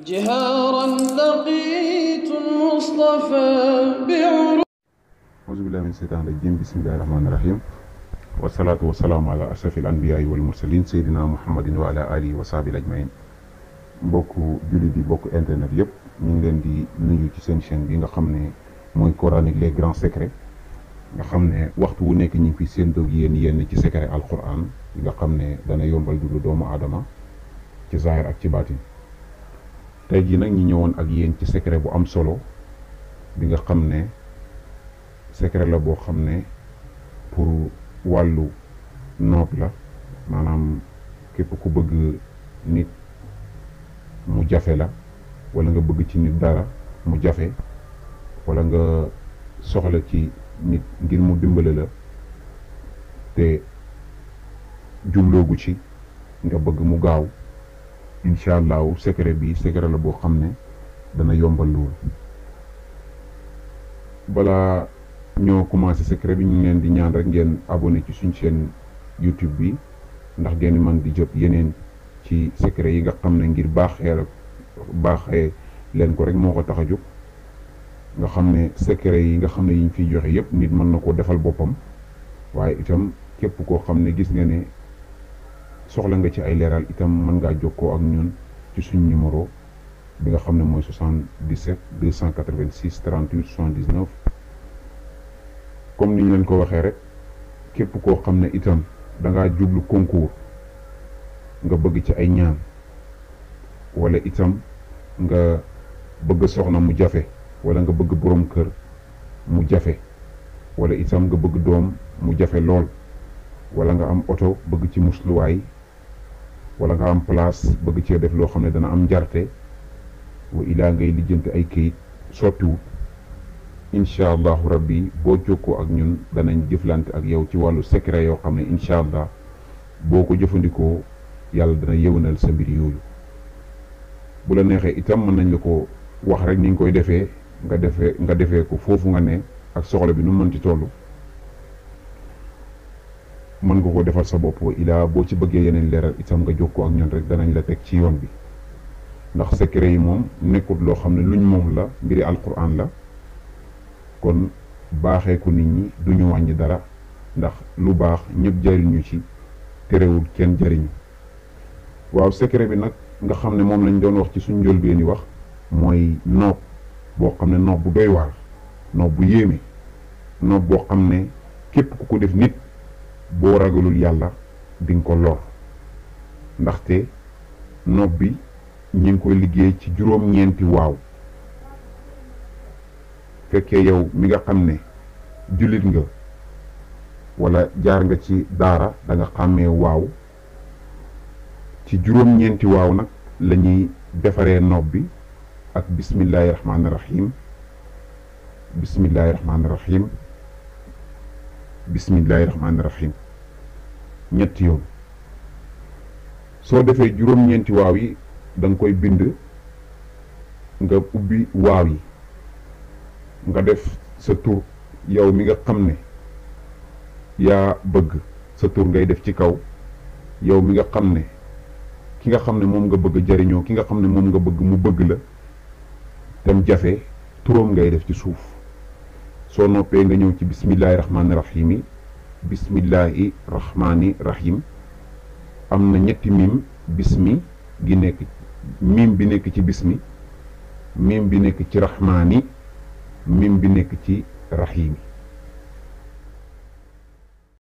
جهارا لقيت المصطفى بعروض. أعوذ بالله من الشيطان الرجيم بسم الله الرحمن الرحيم والصلاة والسلام على أشرف الأنبياء والمرسلين سيدنا محمد وعلى آله وصحبه أجمعين. mbokku jullit yi bokk internet yëpp ñu ngi leen di nuyu ci seen chaîne bi nga xam ne mooy coranique les grands secrets nga xam ne waxtu wu nekk ñu ngi fi seen dog yenn ci secret alquran yi nga xam ne dana yombal dundu doomu aadama ci zahir ak ci baatin. tey jii nag ñu ñëwoon ak yéen ci secret bu am solo bi nga xam ne secret la boo xam ne pour wàllu noob la, maanaam képp ku bëgg nit mu jafe la, wala nga bëgg ci nit dara mu jafe, wala nga soxla ci nit ngir mu dimbale la te jubloogu ci nga bëgg mu gaaw, incha allahu secret bi secret la boo xam ne dana yombal loolu. balaa ñoo commencé secret bi ñu ngi leen di ñaan rek ngeen abonné ci suñ chaîne YouTube bi ndax ngeen mën di jot yeneen ci secret yi nga xam ne ngir baaxee leen ko rek moo ko tax a jóg. nga xam ne secret yi nga xam ne yiñ fiy joxe yépp nit mën na koo defal boppam, waaye itam képp koo xam ne gis nga ne soxla nga ci ay leeral itam mën ngaa jokkoo ak ñun ci suñ numéro bi nga xam ne mooy 77 286 38 79. comme ni ñu leen ko waxee rek, képp koo xam ne itam da ngaa jublu concours nga bëgg ci ay ñaan, wala itam nga bëgg soxna mu jafe, wala nga bëgg borom kër mu jafe, wala itam nga bëgg doom mu jafe lool, wala nga am oto bëgg ci musluwaay, wala nga am place bëgg cee def loo xam ne dana am njarte, wa ilaa ngay lijjanti ay këyit sottiwut, incha allahu rabbi boo jokkoo ak ñun danañ jëflante ak yow ci wàllu secret yoo xam ne incha allah boo ko jëfandikoo yàlla dana yëwanal sa mbir yooyu. bu la neexee itam mën nañ la ko wax rek ni nga koy defee nga defee ko foofu nga ne ak soxla bi nu mën ci toll, mën nga ko defal sa bopp. ilaa boo ci bëggee yeneen leeral itam nga jokkoo ak ñun rek danañ la teg ci yoon bi, ndax secret yi moom nekkut loo xam ne luñ moom la, mbiri alquran la. kon baaxee ko nit ñi duñu wàññi dara, ndax lu baax ñëpp jariñu ci, terewul kenn jariñu. waaw secret bi nag nga xam ne moom lañ doon wax ci suñ njëlbéeni wax mooy noob boo xam ne noob bu doy waar, noob bu yéeme, noob boo xam ne képp ku ko def nit boo ragalul yàlla di nga ko lor. ndaxte noob bi ñu ngi koy liggéey ci juróom-ñeenti waaw. fekkee yow mi nga xam ne jullit nga wala jaar nga ci daara da nga xàmmee waaw, ci juróom-ñeenti waaw nag la ñuy defaree noob bi ak bismillahi rahmaani rahim, bismillahi rahmaani rahim, bismillahi rahmaani rahim ñetti yoon. soo defee juróom-ñeenti waaw yi da nga koy bind, nga ubbi waaw yi, nga def sa tur yow mi nga xam ne yaa bëgg, sa tur ngay def ci kaw. yow mi nga xam ne ki nga xam ne moom nga bëgg jariñoo, ki nga xam ne moom nga bëgg mu bëgg la tam jafe, turam ngay def ci suuf. soo noppee nga ñëw ci bismillahi rahmaani rahim yi. bismillahi rahmaani rahim am na ñetti mim, bismi gi nekk, mim bi nekk ci bismi, mim bi nekk ci rahmaani, mim bi nekk ci rahim.